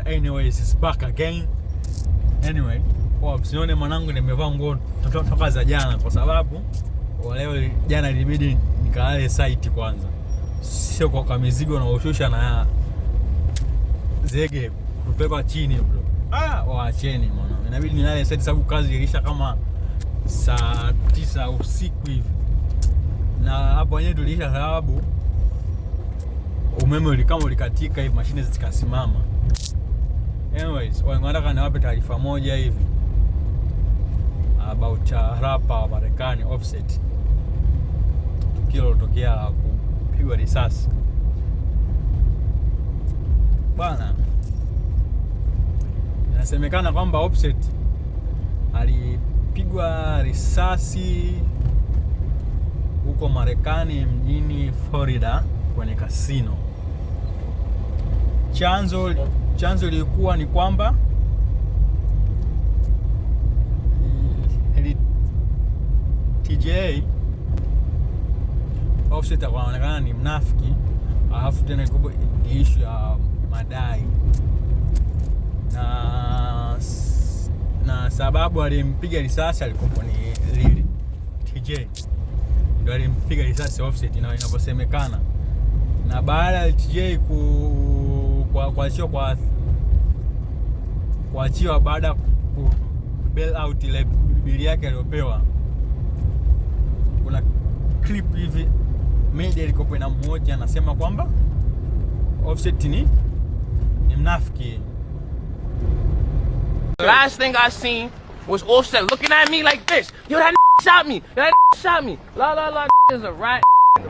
Anyways, it's back again. Anyway, msione mwanangu nimevaa nguo toka za jana kwa sababu leo jana ilibidi nikalale site kwanza, sio kwa mizigo na ushusha na zege kupelekwa chini bro. Ah, waacheni mwana, inabidi nilale site sababu kazi ilisha kama saa 9 usiku hivi, na hapo wenyewe tuliisha sababu umeme ulikama ulikatika hivi, mashine zikasimama. Anyways, wanataka niwape taarifa moja hivi about rapper wa Marekani Offset, tukio lilotokea kupigwa risasi bwana. Inasemekana kwamba Offset alipigwa risasi huko Marekani mjini Florida kwenye kasino. Chanzo ilikuwa ni kwamba TJ Offset akaonekana ni mnafiki, alafu tena iko issue ya madai na sababu alimpiga risasi alikuwa ni Lil TJ ndio alimpiga risasi Offset na inavyosemekana, na baada ya TJ kuachiwa kuachiwa baada ya ku bail out ile bili yake aliyopewa, kuna clip hivi media ilikuwa inamhoji, anasema kwamba Offset ni mnafiki. The last thing I seen was Offset looking at me like this. Yo, that shot me. That shot me. La la la is a rat.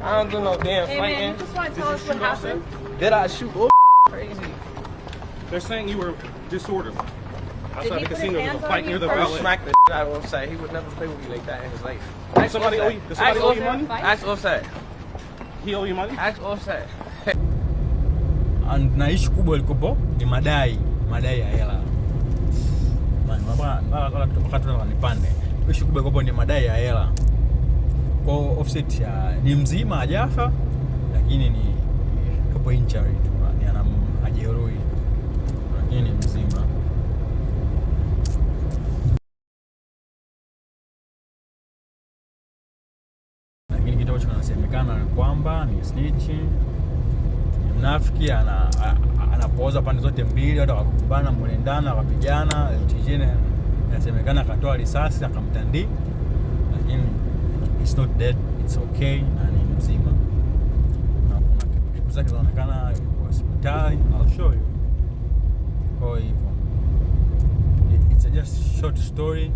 I don't do no damn Hey fighting. man, you just want to tell us what happened? Did I shoot? Oh, crazy. They're saying you were disorderly. Outside he the put his casino, there was hands a on fight you near the first? I valet. smacked the shit out of Offset. He would never play with me like that in his life. Ask Somebody Offset. owe you- does somebody Ask owe you Offset. money? Ask Offset. He owe you money? Ask Offset. And na issue kubwa ilikopo ni madai ya hela. Nipande. Issue kubwa ilikopo ni madai ya hela. Kwa Offset ni mzima hajafa, lakini ni kopo injury tu, ni ana hajeruhi, lakini ni mzima. Lakini kitu ambacho kinasemekana ni kwamba ni snitch, ni mnafiki, anapooza pande zote mbili, watu wakakumbana mlendana, wakapigana. LTJ inasemekana akatoa risasi akamtandika, lakini it's not dead, it's okay, na ni mzima, na kuna clip zake zinaonekana yuko hospitali. I'll show you. Kwa hivyo it's a just short story,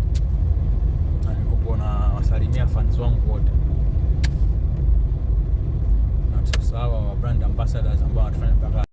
na nilikuwa na wasalimia fans wangu wote na tusahau wa brand ambassadors ambao wanatufanya mpaka